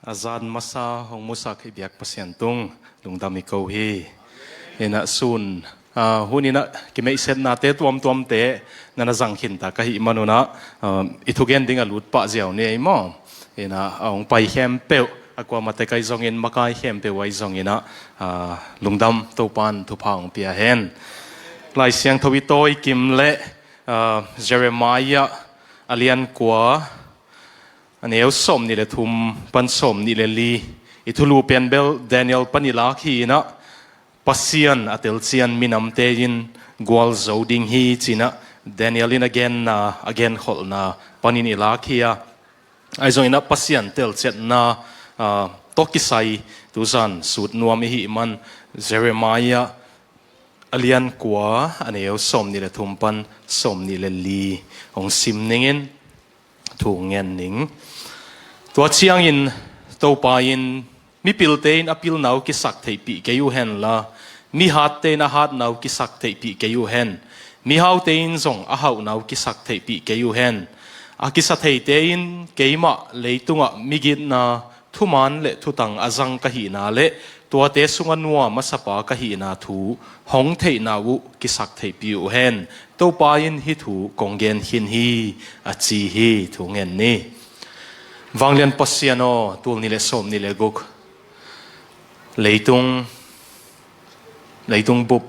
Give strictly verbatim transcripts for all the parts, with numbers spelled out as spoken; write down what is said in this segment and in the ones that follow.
A zan masa hong musak i biak Pasian tung lungdam i ko hi. Inah sun, ah, hun inah kimeihsetnate tuamtuamte na na zang khinta ka hih manunah, ah, i thugen ding a lut pah ziau ni ei maw? Inah a hong pai khempeuh, a kuamate kai zongin, makai khempeuh ai zonginah, ah, lungdam, Topan thupha hong pia hen. Lai Siangtho i tawi kim le, ah, Jeremiah a lian kua, a neu sawm nih le thum pan sawm nih le li. I thulu pen bel Daniel pan i lak hi inah, Pasian a telcian minamte in gualzo ding hi cinah Daniel in a genna, a genkholhna panin i lak hi a. Ahi zonginah Pasian telciatna, ah, tawh kisai tuzan sut nuam i hih man Jeremiah a lian kua, a neu sawm nih le thum pan sawm nih le li hong sim ningin thu ngen ning. Tua ciangin Topa in, mipilte in a pilna uh kisak theihpih kei uh henla, mihatte in a hatna uh kisak theihpih kei uh hen. Mihaute in zong a hauhna uh kisak theihpih kei uh hen. A kisa theite in keimah leitungah migitna, thuman le thutang a zang ka hihna le tuate sungah nuam a sapa ka hihna thu hong theihna uh kisak theihpih uh hen. Topa in hih thu kong gen khin hi, a ci hi. Thu ngen ni. Vanglian Pasian aw, tul nih le sawm nih le guk, leitung, leitung bup,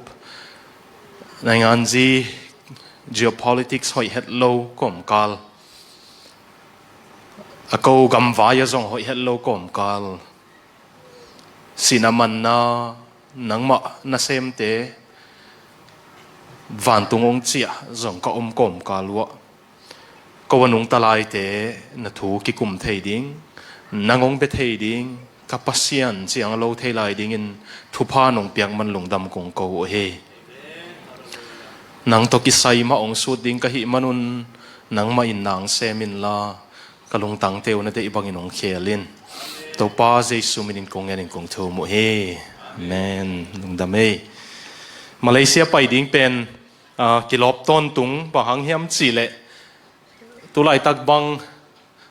nainganzi, geopolitics hoih het lo kawmkal, a ko gamvai a zong hoih het lo kawmkal, sihna manna nangmah nasemte vantung hong ciah zong ka om kawmkal uh ah, ko a nungta laite na thu kikum thei ding, nang hong bia thei ding, ka Pasian ciang lo thei lai dingin thupha nong piak man lungdam kong ko uh hi. Nang tawh kisai mah hong sut ding ka hih manun nangmah in nang sem inla, ka lungtangte uh na deih bangin hong khel in. Topa Jesu minin kong ngenin kong thum uh hi. Amen. Lungdam ei. Malaysia pai ding pen, ah, kilawp tawntung, bang hang hiam cihleh, tulaitak bang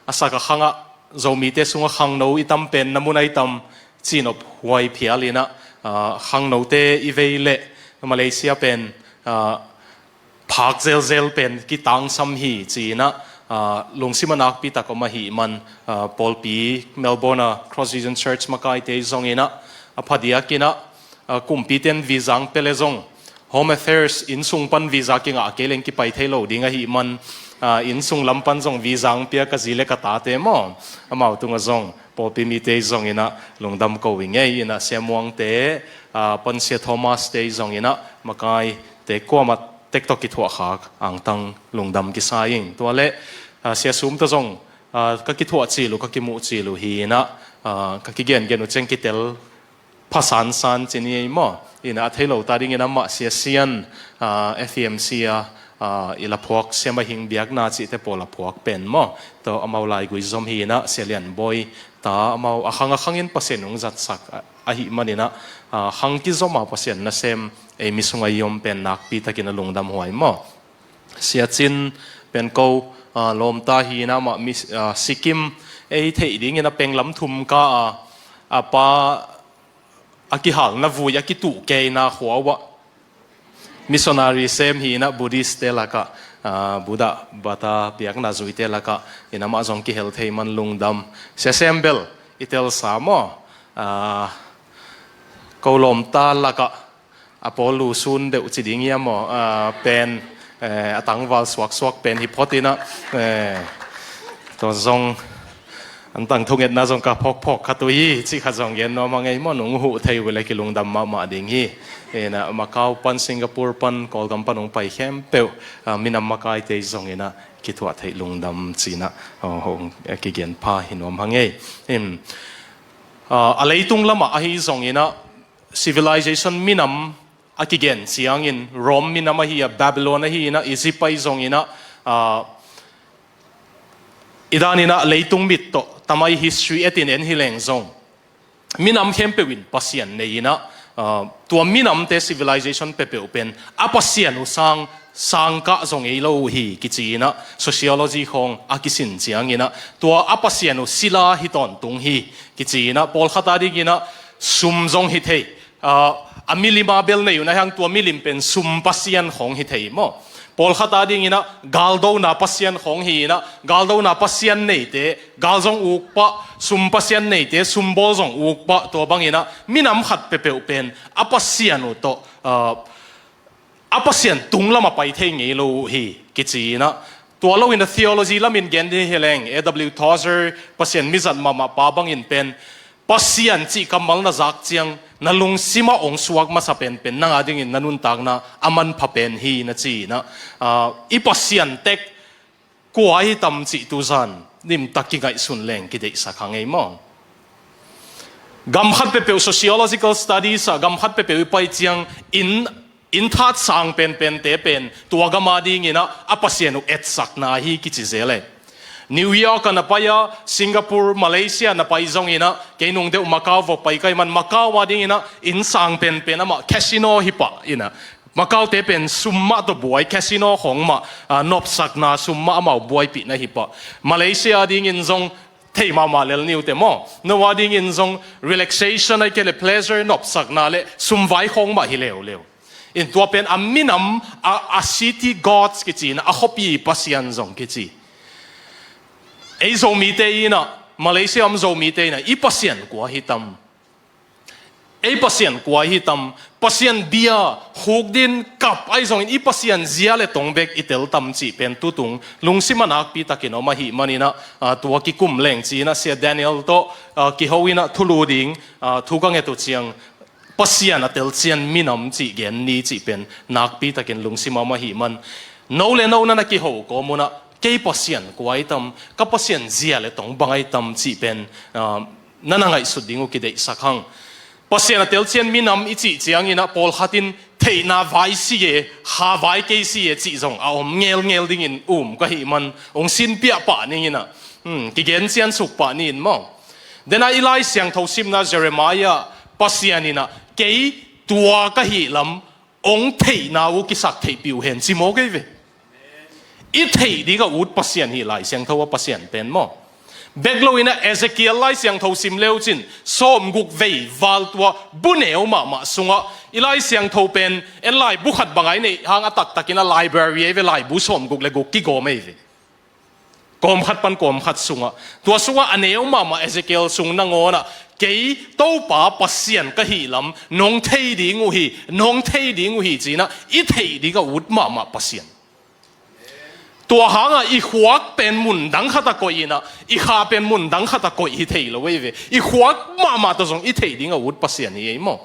a sak a khangah, Zomite sungah khangno i tam pen na mun ai tam, cihnop huai phial inah, ah, khangnote i vei leh Malaysia pen, ah, phak zelzel pen kitangsam hi ci inah, ah, lungsim a nakpi tak om ahih man, ah, pawlpi Melbourne a Cross Vision Church makaite i zong inah, a phadiak inah, ah, kumpite in visa hong pia le zong, Home Affairs, innsung pan visa kingah kei leng kipai thei lo ding ahih man, ah, innsung lam pan zong visa hong pia ka zi le ka tate maw, amau tungah zong pawlpi mite i zong inah lungdam ko i ngei inah, Sia Muangte, ah, pan Sia Thomas te i zong inah, makaite kuamah tek tawh kithuahkhak angtang lungdam kisa ing. Tua le, ah, Sia Sum tawh zong, ah, ka kithuah cil uh, ka kimuh cil uh hi inah, ah, ka kigengen uh ciang kitel pha sansan ci ni ei maw? Inah a thei lo ta dingin amah Sia Sian, ah, F E M C a, ah, i laphuak Sia Mahing biakna cihte pawl a phuak pen maw? Tawh amau laigui zom hi inah, Sia Lian Bawi ta amau a khang a khangin Pasian hong zatsak a, ahih man inah, ah, khang kizom a Pasian nasem ei mi sungah i om pen nakpi takin a lungdam huai maw? Sia Cin pen ko, ah, lawmta hi inah, amah mi, ah, Sikkim ei theih dingin a penglam thum ka a, a pa a kihalna vui a kituh keina khua uh ah missionary sem hi inah, Buddhist te lakah, ah, Buddha bata biakna zuite lakah inah amah zong kihel thei man lungdam. Sia Sem bel i telsa maw? Ah, ko lawmta lakah a pawl lu sun deuh ci ding hiam maw? Ah, pen, eh, a tangval suaksuak pen hi phot inah, eh, tua zong an tang thungetna zong ka phawkphawk khat uh hi, cih khat zong gen nuam a ngei maw, nong huh thei uh le kilungdam mahmah ding hi. Inah Macau pan, Singapore pan, Kawlgam pan hong pai khempeuh, ah, minam makaite i zong inah kithuah theih lungdam ci inah, ah, hong, eh, kigen pha hi nuam a ngei. In, ah, a leitung lamah ahi zong inah, civilization minam a kigen ciangin Rome minam ahi a, Babylon ahi inah, Egypt ahi zong inah, ah, i dan inah leitung mit tawh tamai history etin en hi leng zong, minam khempeuh in pasian nei inah, ah, tua minamte civilization peuhpeuh pen a pasian uh sang sangkah zong ei lo uh hi kici inah, sociology khawng a kisin ciang inah tua a pasian uh sila hi tawntung hi kici inah, pawlkhat a ding inah sum zong hi thei. A, a milim a bel nei uh na hiang, tua milim pen sum pasian khawng hi thei maw. Pawlkhat a ding inah galdona pasian khawng hi inah, galdona pasian neite gal zong uk pah, sum pasian neite sum bawl zong uk pah, tua bang inah minam khat peuhpeuh pen a pasian uh tawh, a, a pasian tunglam a pai thei ngei lo uh hi kici inah, tua lo inah theology lamin gen ding hi leng, A W Tozer, Pasian mizat mahmah pa bangin pen Pasian cih kammal na zak ciang na lungsim ah ong suak masa penpen nang a dingin na nuntakna a manpha pen hi na ci inah, a, i Pasian tek kua hi tam cih tuzan nimtak kingaihsun leng kideihsak hang ei maw. Gam khat peuhpeuh sociological studies ah gam khat peuhpeuh i pai ciang inn, inn that sang penpente pen tua gam a ding inah a pasian uh etsakna hi kici zel e. New York ah na pai a, Singapore, Malaysia na pai zong inah, kei nung deuh Macau va pai ka hih man, Macau a ding inah inn sang penpen amah casino hi pah inah, Macau te pen sum mah tawh buai, casino khawng mah, a, nopsakna sum mah amau buaipihna hi pah. Malaysia a dingin zong thei mahmah lel ni uh teh maw. No a dingin zong relaxation ahih kei leh pleasure, nopsakna le sumvai khawng mah hi leuleu. In tua pen a minam, a, a city gods kici inah, a khuapi pasian zong kici. Ei Zomite inah, Malaysia om Zomite inah i pasian kua hi tam? Ei pasian kua hi tam? Pasian bia, khukdin, kap ahi zongin i pasian zia le tong bek i tel tam cih pen tutung lungsim a nakpi takin om ahih man inah, a, tua kikum leng ci inah Sia Daniel tawh, a, kiho inah thulu ding, a, thu ka nget uh ciang, Pasian a telcian minam cih gen ni cih pen nakpi takin lungsim a om ahih man, no le no na na kiho kawm un ah, kei Pasian kua hi tam, ka Pasian zia le tong bang ahi tam cih pen, a, na na ngaihsut ding uh kideihsak hang. Pasian a telcian minam i cih ciang inah pawlkhat in theihna vai si e, kha vai kei si e cih zong a om ngelngel dingin um ka hih man, ong sinpiah pah ning inah, hmm, kigen cian suk pah ni in maw. Dena i Lai Siangtho simna Jeremiah, Pasian inah kei tua ka hih lam ong theihna uh kisak theihpih uh hen ci mawk ei ve. I theih ding a ut Pasian hi Lai Siangtho a Pasian pen maw. Bek lo inah Ezekiel Lai Siangtho sim leu cin, sawmguk vei val tua bu neu mahmah sungah, i Lai Siangtho pen en laibu khat bang a i neih hang a taktakin a library ei ve, laibu sawmguk le guk kigawm ei ve. Kawmkhat pan kawmkhat sungah, tua sungah a neu mahmah Ezekiel sung nangawnah, kei Topa Pasian ka hih lam nong thei ding uh hi, nong thei ding uh hi ci inah i theih ding a ut mahmah Pasian. Tua hangah i khuak pen mundang khat a koih inah, i kha pen mundang khat a koih hi thei lo ei ve. I khuak mahmah tawh zong i theih ding a ut Pasian hi ei maw.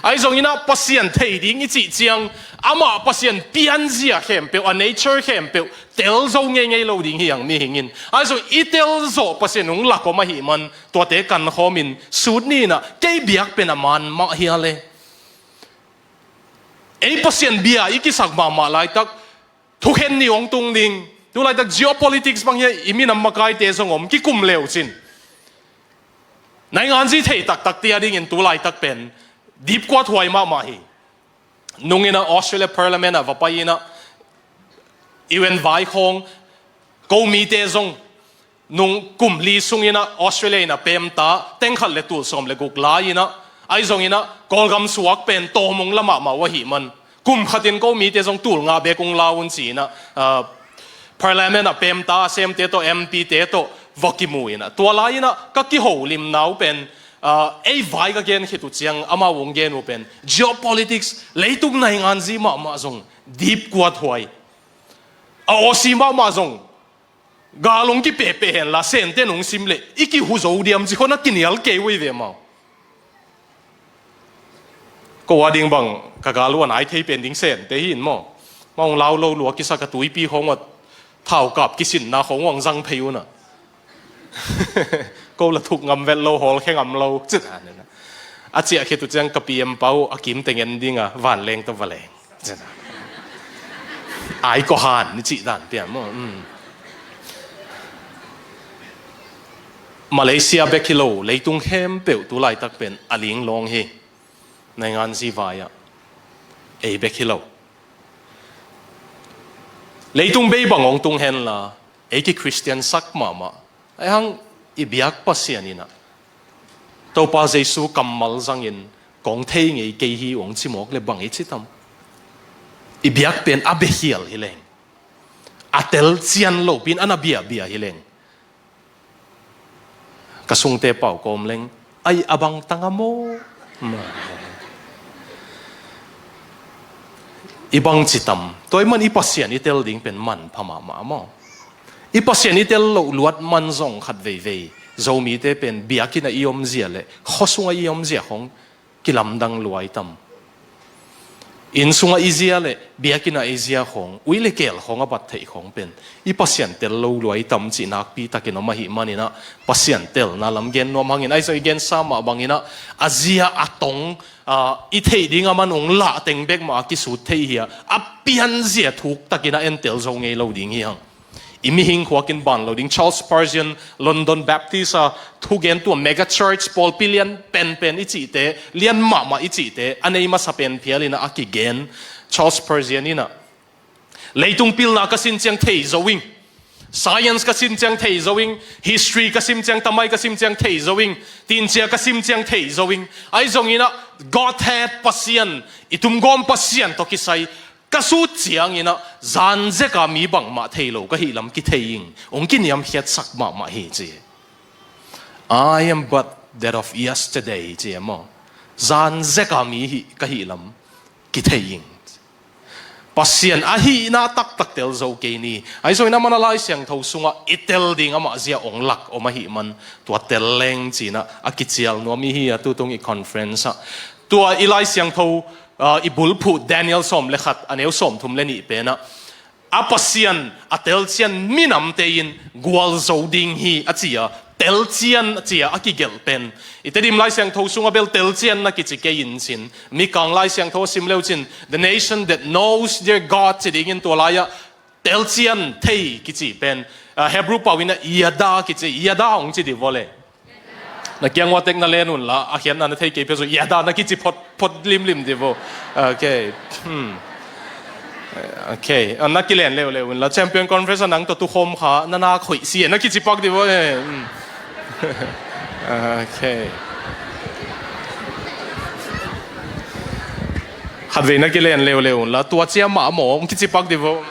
Ahi zong inah Pasian thei ding i cih ciang, amah Pasian pianzia khempeuh, a nature khempeuh tel zo ngeingei lo ding hi ang mihing in. Ahi zong i tel zawh Pasian ong lak om ahih man, tuate kankhawm in sut ni inah, kei biak pen a man mah hia le. Ei Pasian bia i kisak mahmah laitak, thukhen ni ong tung ding. Tulaitak geopolitics bang hi a, i minam makaite zong om kikum leu cin. Nainganzi thei taktak tia dingin tulaitak pen dipkuat huai mahmah hi. Nung inah Australia Parliament ah va pai inah U N vai khawng, ko mite zong nung kum li sung inah Australia inah pemta tengkhat le tul sawm le guk lai inah, ahi zong inah Kawlgam suak pen tawm ong la mahmah uh ahih man, kum khatin ko mite zong tul nga bek ong la un ci inah, ah, Parliament ah pemta a semte tawh, M P te tawh va kimu inah, tua lai inah ka kiholimna uh pen, ah, ei vai ka gen khit uh ciang amau ong gen uh pen geopolitics, leitung nainganzi mahmah zong dipkuat huai. A Aussie mahmah zong gal ong kipehpeh henla, Sente nong sim leh i kihu zo diam ci khawng a kinial kei uh ei ve maw. Ko a ding bang ka gal uh a nai thei pen ding Sente hi in maw. Maw ong lau lo lua kisak a tuipi khawng uh a thaukap kisinna khawng uh ang zang phei unah. Ko la thuk ngam vet lo, hawlkhe ngam lo cin a nena. A ciah khit uh ciang ka P M pa uh a kim teng en ding a, vanleng tawh va leng. Ai kawhan ni cih dan pian maw. Malaysia bek hi lo, leitung khempeuh tulaitak pen a linglawng hi. Nainganzi vai ah ei bek hi lo. Leitung bei bang hong tung henla, ei ki Khristian sak mahmah, ahi hang i biak Pasian in ah Topa Jesu kammal zangin kong thei ngei kei hi hong ci mawk le bang i ci tam? I biak pen a biakhial hi leng, a telcian lopi in a na biabia hi leng, ka sungte pau kawm leng, ai a bang tang a maw? I bang ci tam? Tua ahih man i Pasian i tel ding pen manpha mahmah maw? I Pasian i tel loh luat man zong khat veivei Zomite pen biakinn ah i omzia le khua sungah i omzia khong kilamdang lua i tam? Inn sungah i zia le biakinn ah i zia khong, ui le keel khong a bat theih khong pen i Pasian tel lo lua i tam cih nakpi takin om ahih manin ah, Pasian telna lam gen nuam hangin, ahi zong i gensa mah bangin ah, a zia a tong, ah, i theih ding a man hong lah teng bek mah a kisut thei hi a, a pianzia thuk takin a entel zo ngei lo ding hi hang. I mihing khuakin ban lo ding. Charles Spurgeon, London Baptist a thugen, tua mega church, pawlpi lian penpen i cihte, lian mahmah i cihte a nei masa pen phial in ah a kigen. Charles Spurgeon in ah, leitung pilna ka sin ciang thei zo ing, science ka sin ciang thei zo ing, history ka sim ciang, tamai ka sim ciang thei zo ing, tincia ka sim ciang thei zo ing, ahi zongin ah Godhead Pasian, i tumgawm Pasian tawh kisai ka sut ciangin ah, zan zeka mi bangmah thei lo ka hih lam kithei ing, hong kiniamkhiatsak mahmah hi, ci. "I am but that of yesterday," ci e maw? Zan zeka mi hih ka hih lam kithei ing. Pasian ahihna taktak tel zo kei ni. Ahi zongin amah in a Lai Siangtho sungah i tel ding amah zia hong lak om ahih man, tua tel leng ci-in ah a kicial nuam i hi a, tutung i conference ah. Tua i Lai Siangtho, ah, i bulphuh Daniel sawm le khat, a neu sawmthum le nih pen ah, a Pasian a telcian minamte in gualzo ding hi a ci a, telcian a ci a, a kigelh pen. I Tedim Lai Siangtho sungah bel telcian na kici kei in cin, Mikang Lai Siangtho a sim leu cin, "The nation that knows their God," ci dingin tua lai-ah telcian thei kici pen, ah, Hebrew pau in ah yada kici, yada hong ci di vua le. Na kiang ua tek na len un la, a khiatna na thei kei pia zo, yada na kici phot, phot limlim di vua. Okay. Hmm. Okay. Ah, na kilen leuleu un la, Champion Conference ah nang tawh tukhawm kha, na nak hoih si e, na kici pak di vua e. Hmm. Okay. Khatvei na kilen leuleu un la, tua cia mah maw, hong kici pak di vua.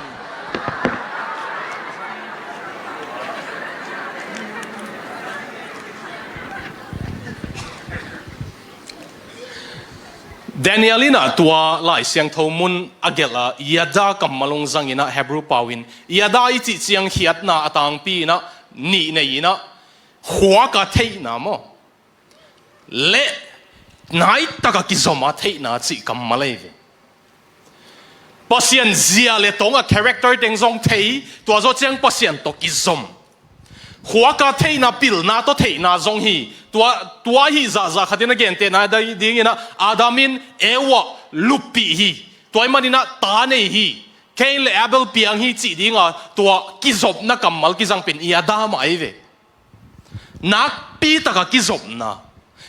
Daniel in ah tua Lai Siangtho mun a gelh a, yada kammal hong zang in ah Hebrew pau in, yada i cih ciang khiatna a tangpi in ah nih nei in ah, khuak a theihna maw, le naitak a kizom a theihna cih kammal ahi ve. Pasian zia le tong a character teng zong thei, tua zawh ciang Pasian tawh kizom. Khuak a theihna, pilna tawh theihna zong hi. Tua, tua ahi zahzah khat in a gentehna ding in ah, Adam in Eva luppih hi. Tua ahih manin ah ta nei hi. Cain le Abel piang hi cih ding a, tua kizopna kammal kizang pen yada mah ahi ve. Nakpi tak a kizopna,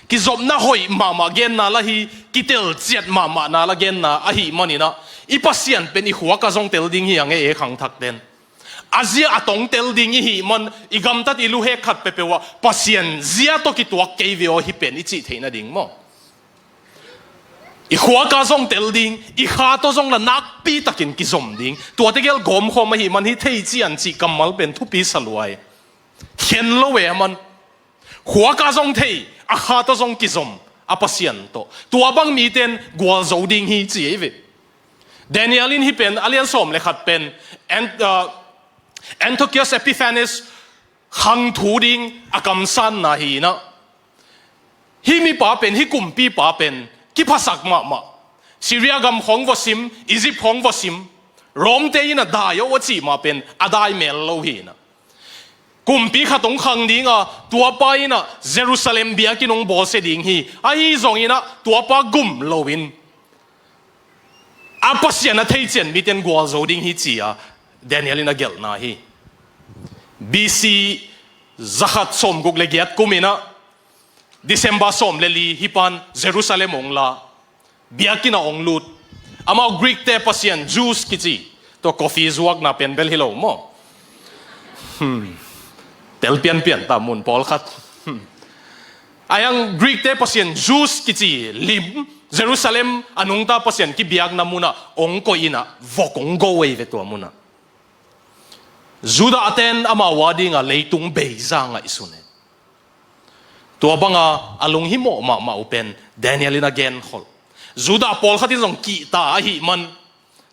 kizopna hoih mahmah genna lah hi, kitelciat mahmahna lah genna ahih manin ah, i Pasian pen i khuak ah zong tel ding hi hang e, e khangthakte'n. A zia a tong tel ding i hih man, i gamtat i luhek khat peuhpeuh ah Pasian zia tawh kituak kei ve aw hih pen i cih theihna ding maw. I khuak ah zong tel ding, i kha tawh zong lah nakpi takin kizom ding. Tuate gel gawmkhawm ahih man hi, theician cih kammal pen thupi sa lua hi. Khen lo e a man. Khuak ah zong thei, a kha tawh zong kizom, a Pasian tawh. Tua bang mite'n gualzo ding hi ci ahi ve. Daniel in hih pen, a lian sawm le khat pen, An-, uh, Antiochus Epiphanes khang thu ding a kamsanna hi in ah, hih mipa pen, hih kumpipa pen kiphasak mahmah. Syria gam khawng va sim, Egypt khawng va sim, Rome-te in a dai aw a cih mah pen a dai mel lo hi in ah, kumpi khat hong khang ding a, tuapa in ah Jerusalem biakinn hong bawlsia ding hi. Ahi zongin ah tuapa gum loin, a Pasian a theician mite'n gualzo ding hi ci a, Daniel in a gelhna hi. B C zakhat sawmguk le giat kum in ah, December sawm le li, hih pa'n Jerusalem hong la, biakinn ah hong lut. Amau Greek-te Pasian, Zeus kici, Tua coffee zuakna pen bel hi lo maw? Hmm. Tel pianpian ta mun pawlkhat. Hmm. Ahi hang Greek te Pasian Zeus kici lim, Jerusalem a nungta Pasian kibiakna munah ong koih inah vok ong go ei ve tua munah. Judah ten amau a dinga leitung beizang a i sun e. Tua banga a lunghimawh mahmah uh pen Daniel in a genkholh. Judah pawlkhat in zong kihta ahih man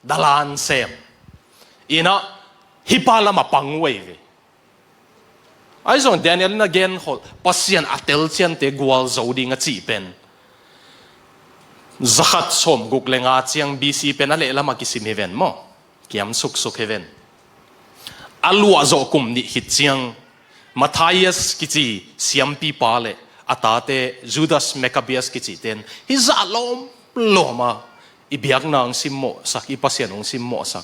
dalan sem inah hih pa lam a pang uh ei ve. Ahi zong Daniel in a genkholh Pasian a telciante gualzo ding a cih pen zakhat sawmguk le nga ciang B C pen a lehlam a kisim hi ven maw? Kiam suksuk hi ven. A luahzawh kum nih khit ciang Matthias kici siampipa le a tate Judas Maccabeus kici ten hih zah lawmlawm a i biakna hong simmawhsak, i Pasian hong simmawhsak,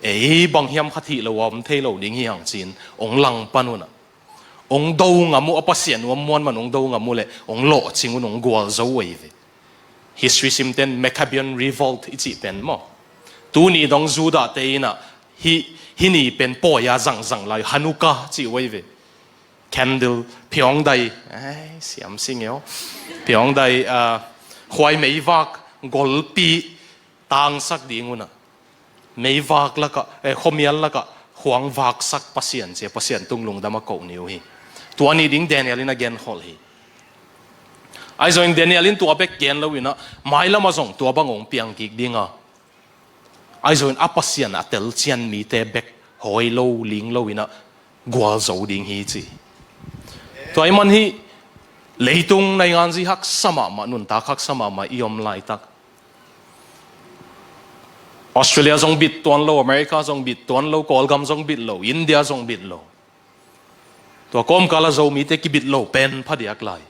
ei bang hiam khat hih lo a om thei lo ding hi hang ci-in hong langpan unah, hong do ngam uh, a Pasian uh a muanman hong do ngam uh leh hong lawhcing un hong gualzo uh ei ve. History simten Maccabean Revolt i cih pen maw? Tuni dong Judah te inah hih, hih ni pen pawi a zangzang lai Hanukkah cih uh ei ve. Candle, phiawngdai, ai, siam sing eo. Phiawngdai, ah, khuai meivak, golpi, tangsak ding unah. Meivak lakah, eh, khuamial lakah, khuang vaksak Pasian cia, Pasian tung lungdam a koh ni uh hi. Tua ni ding Daniel in a genkholh hi. Ahi zongin Daniel in tua bek gen lo inah, mailam a zong tua bang hong piang kik dinga. Ahi zongin a Pasian a telcian mite bek hawi lo, ling lo inah gualzo ding hi ci. Tua ahih man hih leitung nainganzi haksa mahmah, nuntak haksa mahmah i om laitak. Australia zong bit tuan lo, America zong bit tuan lo, Kawlgam zong bit lo, India zong bit lo. Tua kawmkal a Zomite kibit lo pen phadiak lai.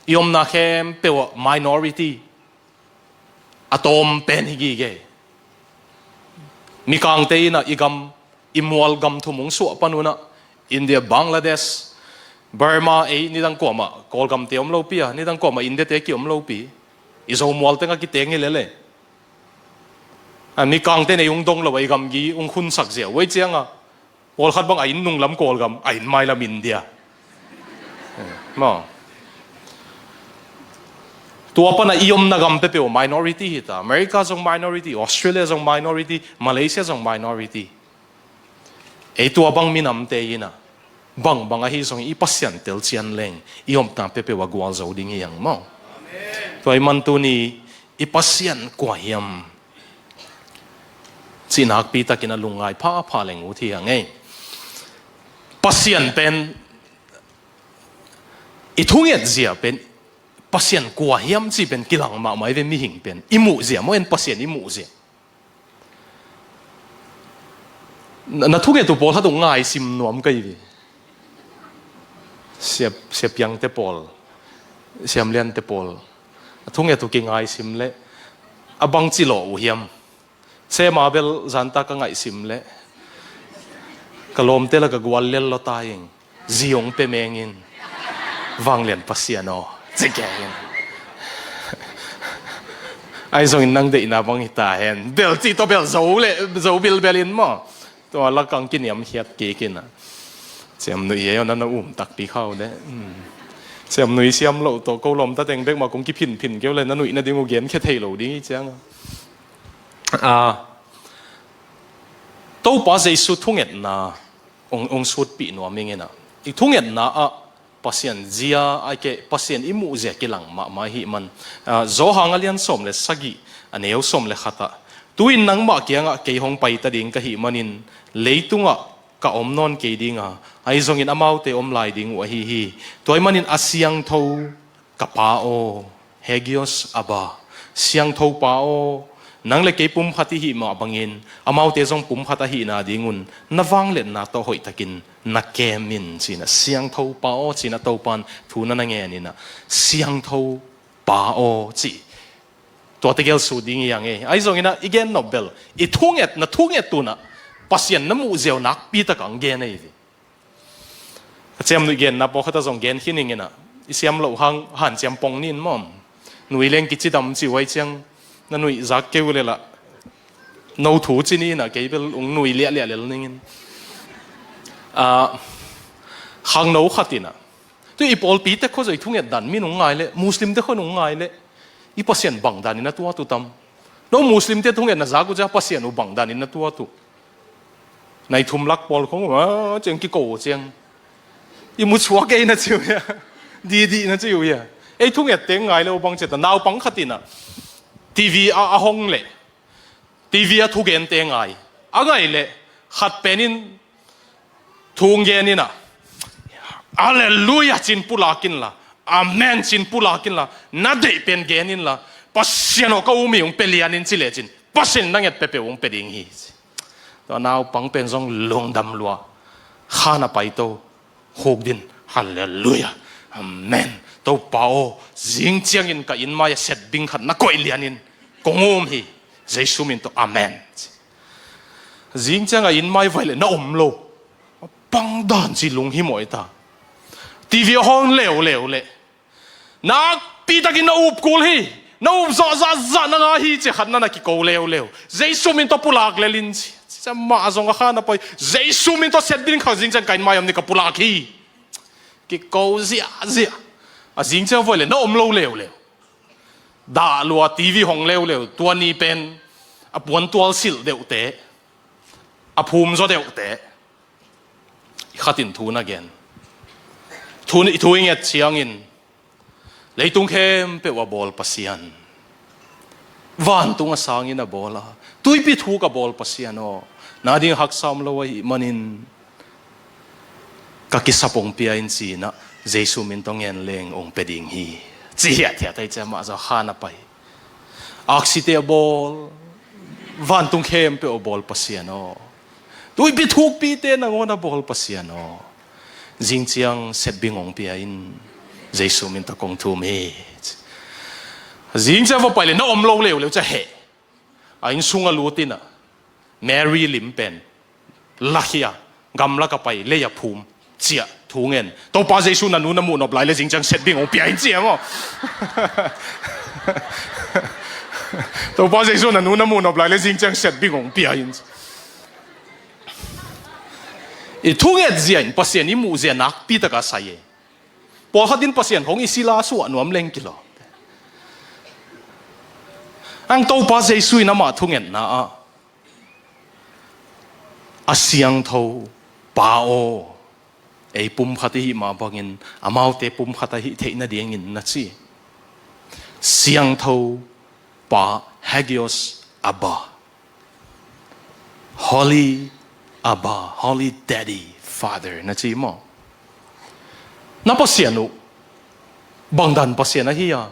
I omna khempeuh ah minority a tawm pen hi gige. Mikangte inah i gam, i mual gam thum hong suah pan unah, India, Bangladesh, Burma, ei nidang kuamah Kawlgamte om lopi a, nidang kuamah Indiate ki om lopi. I Zo mual tengah kiteng hi lele. A, Mikangte nei hong dong lo a i gamgi hong khunsak ziau uh ei cianga. Pawlkhat bang a inn nunglam Kawlgam, a inn mailam India. Maw? Tua pana i omna gam peuhpeuh minority hi ta. America zong minority, Australia zong minority, Malaysia zong minority. Ei tua bang minamte inah bangbang ahi zong i Pasian telcian leng i omna peuhpeuh a gualzo ding hi hang maw? Tua ahih man tuni i Pasian kua hiam cih nakpi takin a lungngai phapha leng ut hi hang ei. Pasian pen i thunget zia pen Pasian kua hiam cih pen kilang mahmah i ve mihing pen. I muh zia maw en Pasian i muh zia. Na, na thunget uh pawlkhat uh ngaisim nuam ka hi ve. Sia, Sia Piangte pawl, Siam Liante pawl. A thunget uh kingaisim leh a bangci lawh uh hiam. Sema bel zanta ka ngaihsim leh ka lawmte la ka gual lel lawta ing. Zi hong pe mengin. Vanglian Pasian aw. Ci kengin. Ahi zongin nang deihna bang hita hen. Bel ci tawh bel zo le, zo bilbel in maw. Tua lakang kiniam hiat kik in a. Ciamnuih ei aw na na um takpi khau de. Hmm. Ciamnuih siam loh tawh ko lawmta teng bek mah kong kiphinphin keu le na nuih nading uh genkhia thei lo ding hi ciang a. Ah, Topa Jesu thungetna ong, ong sutpih nuam ing in a. I thungetna ah Pasian zia, ai ke, Pasian i muh zia kilang mahmah ahih man. Ah, Johan a lian sawm le sagih, a neu sawm le khat ah. Tu-in nangmah kiangah kei hong paita ding ka hih manin, leitungah ka om nawn kei ding a, ahi zongin amaute om lai ding uh ahi hi. Tua ahih manin a siangtho ka Pa aw, Hagios Abba, siangtho Pa aw, nang le kei pumkhat i hih mah bangin, amaute zong pumkhat ahihna dingun, na vangliatna tawh hoihtakin na kem in, ci-in a siangtho Pa aw, ci-in a Topan thu na na ngen in a, siangtho Pa aw, ci. Tua tegel sut ding hi hang ei. Ahi zongin a, i gen nop bel, i thunget, na thunget un a, Pasian na muh ziau nakpi tak a hong gen ei ve. Ka ciamnuih genna pawlkhat a zong gen khin ing in a, i siam loh hang hanciam pong ni in maw. Nuih leng kicidam ci uh ahi ciang, na nuih zak kei uh le lah. No thu ci ni in ah, kei bel ung nui liahliah lel ning in. Ah, khangno khat in ah, tu i pawlpi te khua zong i thunget dan min ung ngai leh, Muslim te khua ung ngai leh, i Pasian bang dan in a tuat uh tam? No Muslim te thunget na zak uh ciang Pasian uh bang dan in a tuat uh? Nai thum lak pawl khong, ah, ciang kiko uh ciang, i mu chuak ei na ci uh hia? Didi na ci uh hia? Ei thunget te ngai leh uh bang ci ta? Naupang khat in ah, TV a, a hong leh, TV a thugente ngai. A ngai leh, khat pen in thu gen in ah, Halleluiah ci in pulak inla, Amen ci in pulak inla, na deih pen gen inla, Pasian aw ka um hi ung pia lian in ci lecin, Pasian in na nget peuhpeuh ung pia ding hi ci. Tua naupang pen zong lungdam lua, khan a paito, khukdin, Halleluiah, Amen. Topa aw, zing ciangin ka inn mai-ah setbing khat na koih lianin kong um hi. Jesu min tawh Amen. Zing ciang a inn mai vai leh na om lo. Bang dan ci lunghimawh i ta. TV a hong leuleu leh, nakpi takin na up kul hi, na up zawh zahzah na ngah hi ci khat na na kiko leuleu. Jesu min tawh pulak lel in ci. Ci ciang amah zong a khan a pai. Jesu min tawh setbing khat zing ciang ka inn mai om ni, ka pulak hi. Kiko ziahziah. A zing ciang vai leh na om lo leuleu. Dah lua, TV hong leuleu, tua ni pen a puantual silh deuhte, a phum zaw deuhte. I khat in thu na gen. Thu, i thu i nget ciangin, leitung khempeuh a bawl Pasian, vantung a sangin a bawl a, tuipi thuk a bawl Pasian aw, na ding haksa om lo ahih manin ka kisap ung pia in ci in ah, Jesu min tawh ngen leng ung pia ding hi, ci hiathiat a, ci ciang amah zong khan a pai. Aksite a bawl, vantung khempeuh a bawl Pasian aw, tuipi thukpite nangawn a bawl Pasian aw, zing ciang setbing ung pia in, Jesu min tawh kong thum hi. Zing ciang va pai leh na om lo leuleu ci a heh. A inn sung a lut in ah, Mary lim pen lakhia, gamlak a pai, lei a phum, ci a thu ngen. Topa Jesu, na nu na muh nop lai leh zing ciang setbing ung pia in ci a maw. Topa Jesu, na nu na muh nop lai leh zing ciang setbing ung pia in ci. I thunget zia in Pasian i muh zia nakpi taka sai e. Pawlkhat in Pasian khong i sila suah nuam leng kilawm. Ang Topa Jesu in amah thungetna ah, a siangtho Pa aw, ei pumkhat i hih mah bangin amaute pumkhat ahih theih nadingin na ci. Siangtho Pa, Hagios Abba. Holy Abba, Holy Daddy, Father, na ci maw? Na Pasian uh bang dan Pasian ahi a,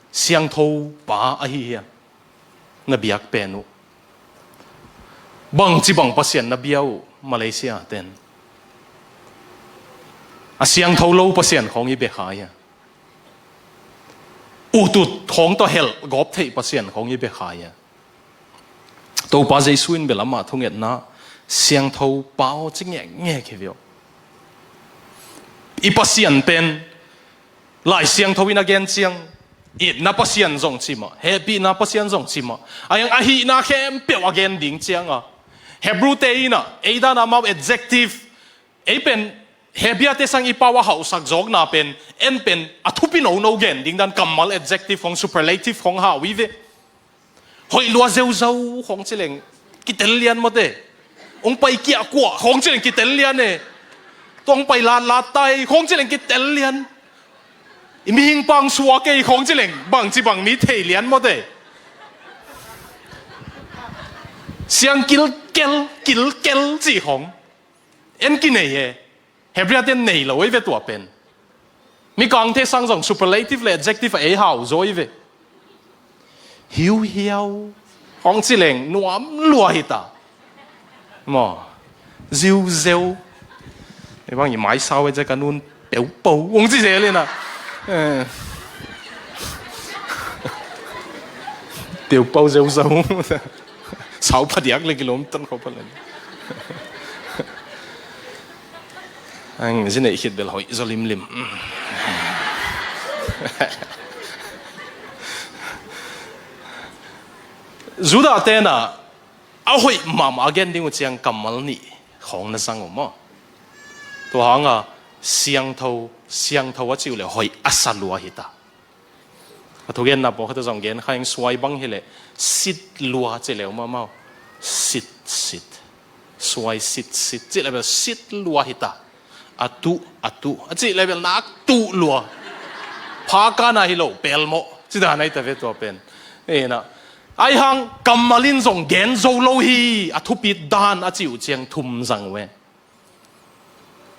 siangtho Pa ahi hia? Na biak pen uh, bangci bang Pasian na bia uh, Malaysia ten? A siangtho lo Pasian khong i bia kha hia? Utut khong tawh helh gawp theih Pasian khong i bia kha hia? Topa Jesu in bel amah thungetna, siangtho Pa aw ci ngekngek hi ve aw. I Pasian pen Lai Siangtho in a gen ciang, itna Pasian zong ci mah, hehpihna Pasian zong ci mah, a hiang a hihna khempeuh a gen ding ciang a, Hebrew te in ah, ei dan a amau adjective, ei pen Hebrew te sang i pau a hauhsak zawkna pen, en pen a thupi nono gen ding dan kammal adjective khong, superlative khong hau hi ve. Hoih lua zeuzau khong ci leng kitel lian mawte. Hong pai kiahkuah khong ci leng kitel lian e. Tua hong pai latlat tai khong ci leng kitel lian. I mihing pang suak ei khong ci leng bangci bang mi thei lian mawte. Siang kilkel, kilkel ci khong en kinei e. Hebrew ten nei lo ei ve tua pen. Mikangte sang zong superlative le adjective a ei hau zaw ei ve. Hiuhiau khong ci leng nuam lua hi ta maw. Ziuzeu. Ei bang i mai sau ei, zia ka nun peupo hong ci zel in ah. Eh. Peupo zeuzau. Sau phadiak le kilawm tan khawp a le. Ang zi neih khit bel hoih zaw limlim. Judah ten ah a hoih mahmah a gen ding uh ciang kammal nih khawng na zang uh maw? Tua hanga siangtho, siangtho a cih uh leh hoih a sa lua hi ta. A thugenna pawlkhat a zong gen kha ing, suai bang hileh sit lua ci leu mahmah uh. Sit, sit. Suai sit, sit. Cih leh bel sit lua hi ta. A tuh, a tuh. A cih leh bel nak tuh lua. Pha kana hi lo, pelmawh. Ci dan ahi ta ve tua pen. Ena. Ahi hang kammal in zong gen zo lo hi. A thupit dan a cih uh ciang thum zang uh e.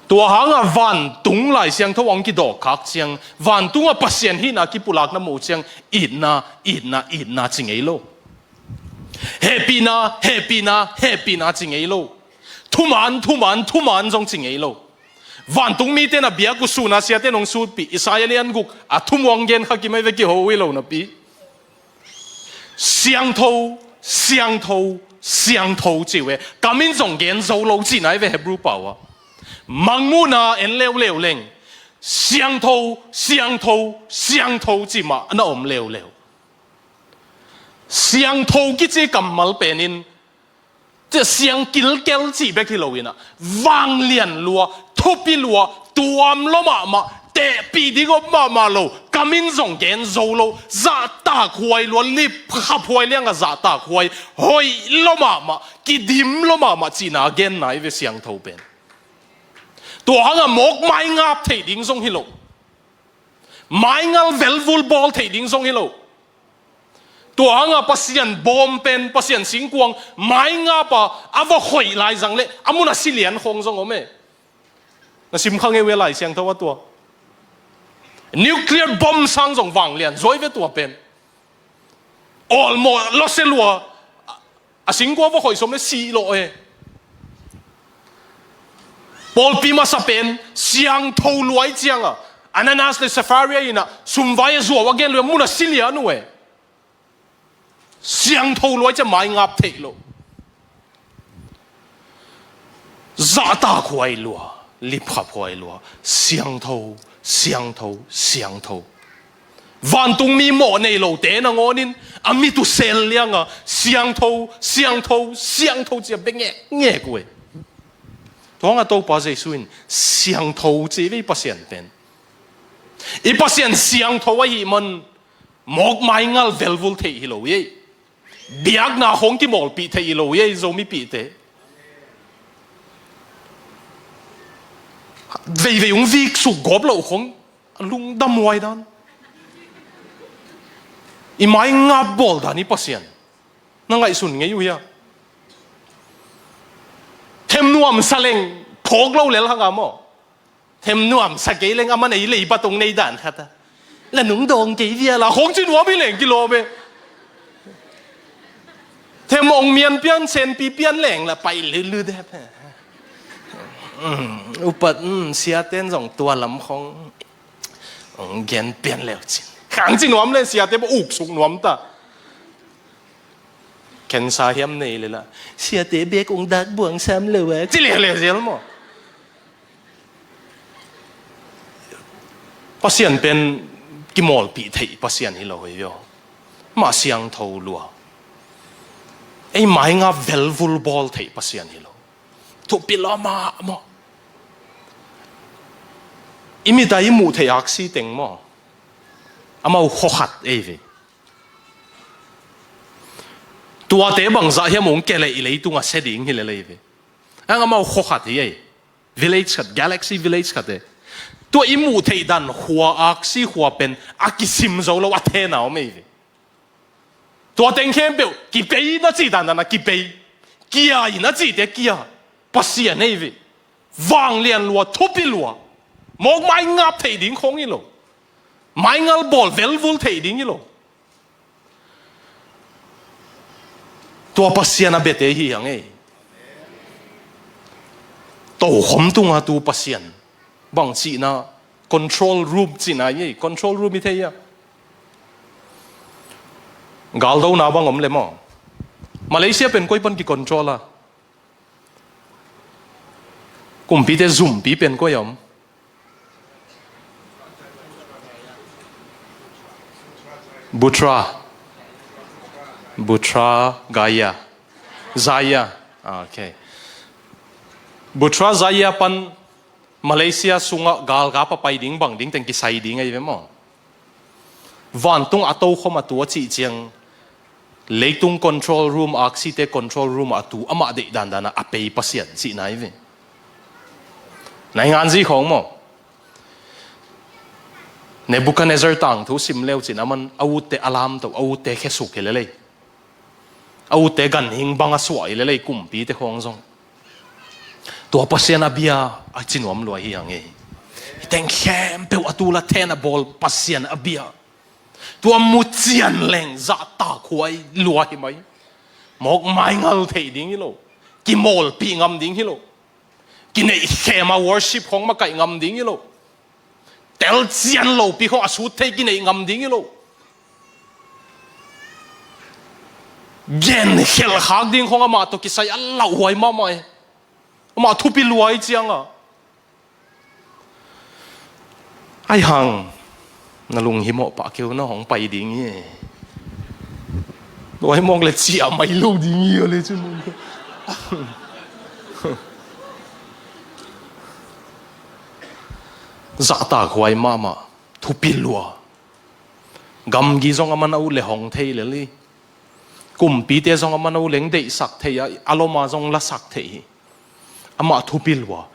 Tua hanga vantung Lai Siangtho hong kidawkkhak ciang, vantungah Pasian hihna kipulakna muh ciang, itna, itna, itna ci ngei lo. Hehpihna, hehpihna, hehpihna ci ngei lo. Thuman, thuman, thuman zong ci ngei lo. Vantung mite na biak uh sun a siate nong sutpih, Isaiah lian guk, a thum hong gen kha kim ahi ve, kiho uh hi lo napi. Siangtho, siangtho, siangtho ci uh e. Kam in zong gen zo lo cihna ahi ve Hebrew pau ah. Mangmuhna en leuleu leng. Siangtho, siangtho, siangtho cih mah na om leuleu. Siangtho kici kammal pen in, cia siang kilkel cih bek hi lo in ah, vanglian lua, thupi lua, tuam lua mahmah, tehpih ding om mahmah lo, kam in zong gen zo lo, zahtakhuai lua, lipkhaphuai liangah zahtakhuai, hoih lua mahmah, kidim lua mahmah cihna a genna ahi ve siangtho pen. Tua hangah mawk maingap theih ding zong hi lo. Maingal velvul bawl theih ding zong hi lo. Tua hangah Pasian bawm pen, Pasian singkuang maingap a, a va khoih lai zang leh a mun a si lian khawng zong om e. Na sim kha ngei uh e Lai Siangtho ah tua. Nuclear bomb sang zong vanglian zaw ahi ve tua pen. Awlmawh lawsia lua, a singkua va khoih sawm le sih lawh e. Pawlpi masa pen siangtho lua ahih ciangah Ananias le Sapphira in ah sumvai a zuau a gen lua, mun a si lian uh e. Siangtho lua ahih ciang maingap theih loh. Zahtakhuai lua, lipkhaphuai lua, siangtho, siangtho, siangtho. Vantungmi mawh nei lote nangawnin a mit uh sel lianga siangtho, siangtho, siangtho ci a bia ngekngek uh e. Tua hangah Topa Jesu in siangtho ci ve i Pasian pen. I Pasian siangtho ahih man mawk maingal velvul theih hi lo hi ei. Biakna khawng kimawlpih theih hi lo hi ei, Zomipihte. Veivei hong viksuk gawp loh khawng a lungdam huai dan. I maingap bawl dan i Pasian na ngaihsun ngei uh hia? Them nuamsa leng phawk lo lel hanga maw? Them nuamsa kei leng a man ei leibat hong nei dan khat a, la nung dawng kei vial a khawng ci nuam hi leng kilawm e. Them hong mian pian, senpi pian leng la pai lutlut e. Um, upat, um, siaten zong tua lam khawng hong gen pian leu cin khang ci nuam le siate bawh uksuk nuam ta. Cancer hiam nei le la siate bek hong dak buang sam lo a ci leuleu zel maw? Pasian pen kimawlpih theih Pasian hi lo hi aw. Mah siangtho lua. Ei maingap velvul bawl theih Pasian hi lo. Thupi lua mahmah. I mit a i muh theih aksi teng maw? Amau khuakhat ei ve. Tuate bangzah hiam hong kia leh i leitung a sia ding hi lel ei ve. Ang amau khuakhat hi ei. Village khat, galaxy village khat e. Tua i muh theih dan khua, aksi khua pen a kisim zo lo a thena om ei ve. Tua teng khempeuh kipei na cih dandan a kipei, kia i na cihte kia. Pasian ei ve. Vanglian lua, thupi lua. Mawk maingap theih ding khawng hi lo. Maingal bawl velvul theih ding hi lo. Tua Pasian a biate hi hang ei. Tokhom tunga tu Pasian bang cihna, control room cihna hi ei. Control room i thei a, galdona bang om le maw? Malaysia pen koi pan ki control a? Kumpite zumpi pen koi a om? Putrajaya. Putrajaya. Zaya. Ah, okay. Putrajaya pan Malaysia sungah galkap a pai ding bang ding teng kisai ding ahi ve maw? Vantung a tokhom a tu a cih ciang, leitung control room, aksite control room a tu amah deih dandan a a pei Pasian cihna ahi ve. Nainganzi khawng maw? Nebuchadnezzar tangthu sim leu cin aman a utte a lamto, a utte khesuk hi lelei. A utte ganhing bang a suah hi lelei, kumpite khawng zong. Tua Pasian a bia a cinuam lua hi hang e. Teng khempeuh a tula then a bawl Pasian a bia. Tua mu cian leng zahtakhuai lua hi mai. Mawk maingal theih ding hi lo. Kimawlpih ngam ding hi lo. Kineih khem a worship khawng makaih ngam ding hi lo. Tel cian lopi khawng a sut thei kineih ngam ding hi lo. Gen khelh khak ding khawng amah tawh kisai a lauhuai mahmah e. Amah thupi luai cianga. Ai hang, na lunghimawh pah keu na hong pai ding hi. Luai mawk le ciah mai lo ding hi le cu. Zahtakhuai mahmah, thupi lua. Gamgi zong a man a uh le hong thei lel hi. Kumpite zong a man a uh leng deihsak thei a, a loma zong lasak thei hi. Amah thupi lua.